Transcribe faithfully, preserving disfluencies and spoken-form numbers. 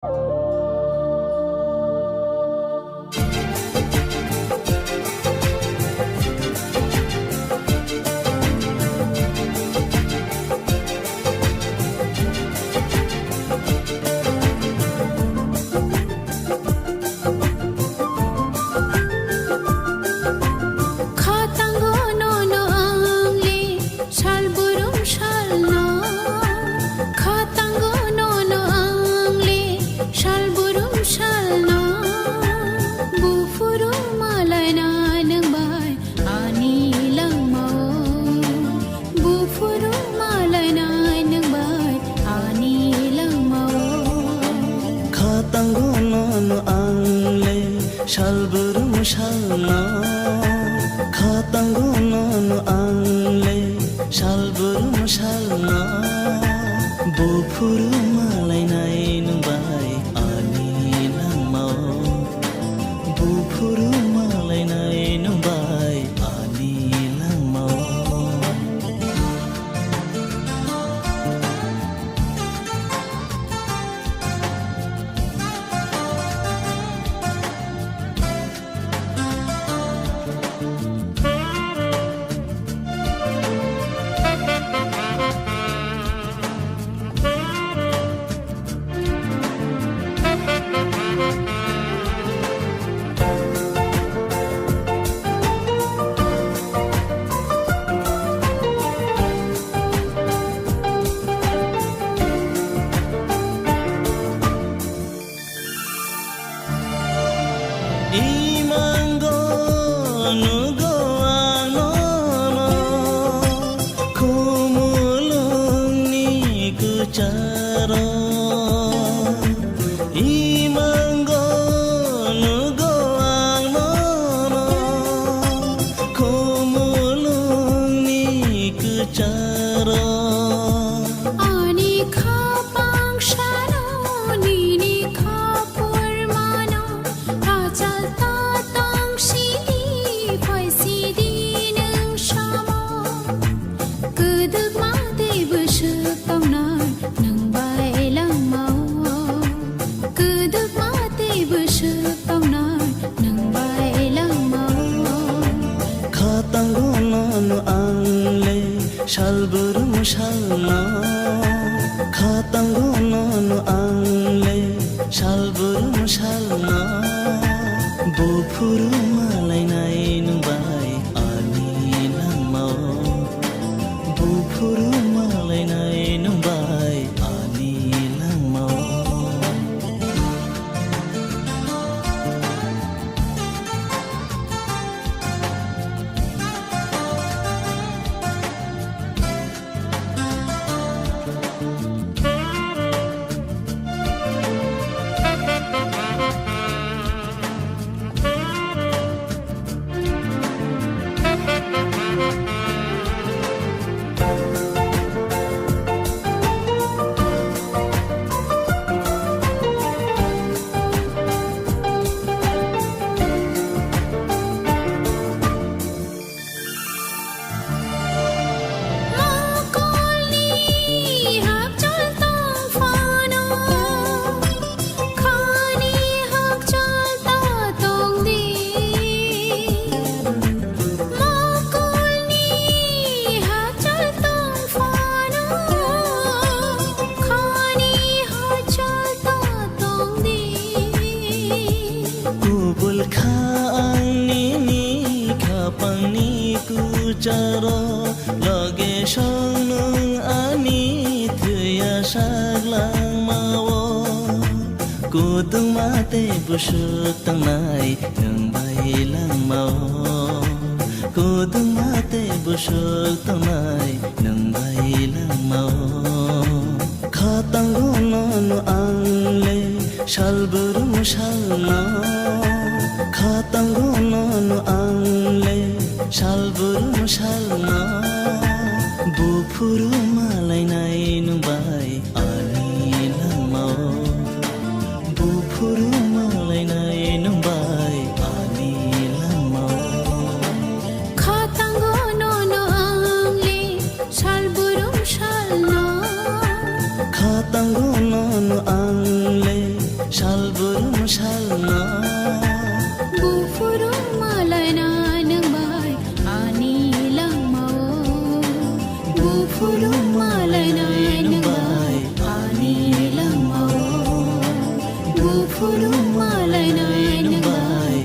Khatango nono ang le sal burum salno. Khatango nono ang le sal burum salno. Buphuru malaina nwng bai ani langmao. Buphuru malaina nwng bai ani langmao. Khatango nono ang le sal burum salno. Khatango nono ang le sal burum salno. Buphuru malainai nwng bai ani langmao. Buphuru malainai nwng bai ani langmao. Imango nugo ang nono, khumulungni kwcharo. Imango nugo ang nono, khumulungni kwcharo. Ani khapang sano nini khapur mano, achal ta tong sidi phai sidi nwng samo. Kwdwkma tei bwswk tongnai nwng bai langmao. Kwdwkma tei bwswk tongnai nwng bai langmao. Khatango nono ang le sal burum salno. Khatango nono ang le sal burum salno. Buphuru malainai nwng bai ani langmao. Buphuru malainai nwng bai ani langmao. Mokolni hakchal tong phano, khani hakchal ta tong di. Mokolni hakchal tong phano, khani hakchal ta tong di. Kubul kha ang nini khapangni kucharo, loge song nwng ani thwiya sak langmao. Kudungma tei bwswk tangnai nwng bai langmao. Kudungma tei bwswk tangnai nwng bai langmao. Khatango nono ang le sal burum salno. Khatango nono ang le sal burum salno. Buphuru malainai nwng bai ani langmao. Buphuru malainai nwng bai ani langmao. Khatango nono ang le sal burum salno. Khatango nono ang le Salbrum salno. Buphuru malaina nwng bai ani langmao. Buphuru malaina nwng bai ani langmao. Buphuru malaina nwng bai